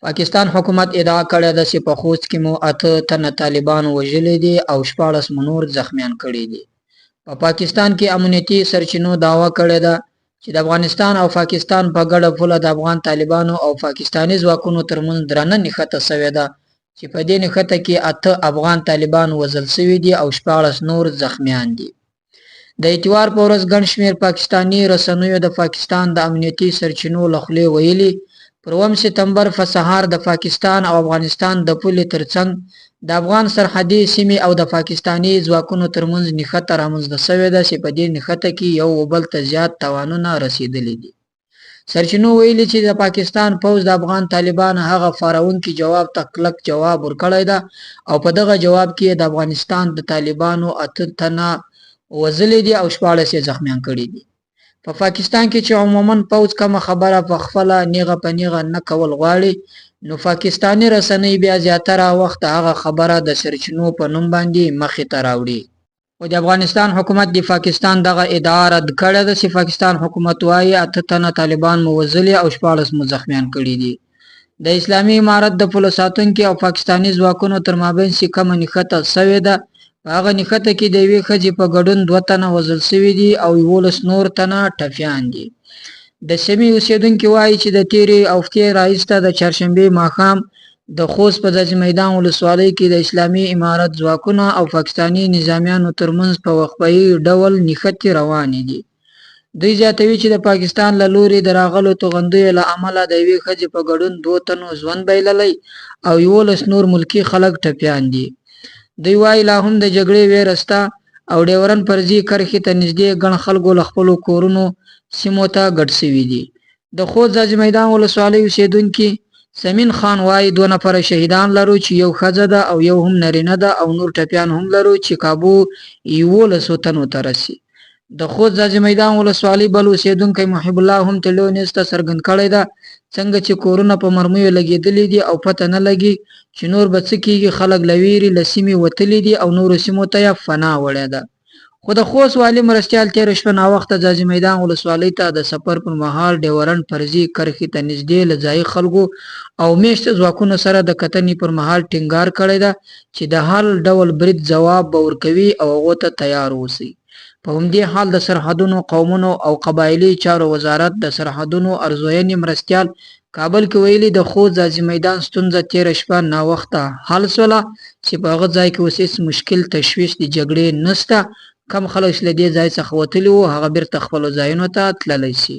پاکستان حکومت ادعا کړې ده چې په خوست کې مو 8 تنه طالبان وژلي دي او 16 مو نور زخمیان کړي دي. په پاکستان کې امنیتي سرچینو دعوه کړې ده چې د افغانستان او پاکستان په ګډه پوله د افغان طالبانو او پاکستاني ځواکونو ترمنځ درنه نښته شوې ده چې په دې نښته کې 8 افغان طالبان وژل شوي دي او 16 نور زخمیان دي. د اتوار په ورځ ګڼ شمېر پاکستاني رسنیو د پاکستان د امنیتي سرچینو له خولې ویلي، پر 7 ستمبر په سهار د پاکستان او افغانستان د پولې ترڅنګ د افغان سرحدي سیمې او د پاکستاني ځواکونو ترمنځ نښته رامنځته شوې ده چې په دې نښته کې یو بل ته زیات تاوانونه رسېدلي دي. سرچینو ویلي چې د پاکستان پوځ د افغان طالبان هغه فارونکي جواب ته کلک جواب ورکړی ده او په دغه جواب کې د افغانستان د طالبانو 8 تنه وژلي دي او 16 یې زخمیان کړي دي. په پاکستان کې چې عموما پوځ کومه خبره په خپله نیغه په نیغه نه کول غواړي، نو پاکستاني رسنۍ بیا زیاتره وخت هغه خبره د سرچینو په نوم باندې مخې ته راوړي. خو د افغانستان حکومت د پاکستان دغه ادعا رد کړې ده چې پاکستان حکومت وایي 8 تنه طالبان مو وژلي او 16 مو زخمیان کړي دي. د اسلامي امارت د پولو ساتونکي او پاکستاني ځواکونو تر مابین چې کومه نښته شوې ده، په هغه نښته کې د یوې ښځې په ګډون 2 تنه وژل شوي دي او 11 نور تنه ټپیان دي. د سیمې اوسېدونکي وایي چې د تېرې هفتې راهیسته د چهارشنبې ماښام د خوست په ځاځي میدان ولسوالۍ کې د اسلامي امارت ځواکونه او پاکستاني نظامیانو ترمنځ په وقفهيي ډول نښتې روانې دي. دوی زیاتوي چې د پاکستان له لوري د راغلو توغندیو له امله د یوې ښځې په ګډون 2 تنو ژوند بایللی او 11 نور ملکي خلک ټپیان دي. دوی وایي لا هم د جګړې ویره شته او ډیورنډ فرضي کرښې ته نږدې ګڼ خلکو له خپلو کورونو سیمو ته ګډ شوي دي. د خوست ځاځي میدان ولسوالۍ اوسېدونکي سمین خان وایي 2 نفره شهیدان لرو چې یو ښځه ده او یو هم نارینه ده او نور ټپیان هم لرو چې کابو 11 تنو ته رسي. د خوست ځاځي میدان ولسوالۍ بل اوسېدونکی محب الله هم طلوع نیوز ته څرګند کړی ده، څنګه چې کورونه په مرمیو لګېدلي دي او پته نه لګي چې نور به څه کېږي، خلک له ویرې له سیمې وتلي دي او نورو سیمو ته یې فنا وړې ده. خو د خوست والي مرستیال تېره شپه ناوخته ځاځي میدان ولسوالۍ ته د سفر پر مهال ډیورنډ فرضي کرښې ته نږدې له ځایي خلکو او مېشت ځواکونو سره د کتنې پر مهال ټینګار کړی ده چې د هر ډول برید ځواب به ورکوي او هغو ته تیار اوسئ. په همدې حال د سرحدونو، قومونو او قبایلي چارو وزارت د سرحدونو ارزونې مرستیال کابل کې ویلي، د خوست ځاځي میدان ستونزه تېره شپه ناوخته حل شوله چې په هغه ځای کې اوس هېڅ مشکل تشویش د جګړې نشته. کم خلک چې له دې ځای څخه وتلي وو هغه بیرته خپلو ځایونو ته تللی شي.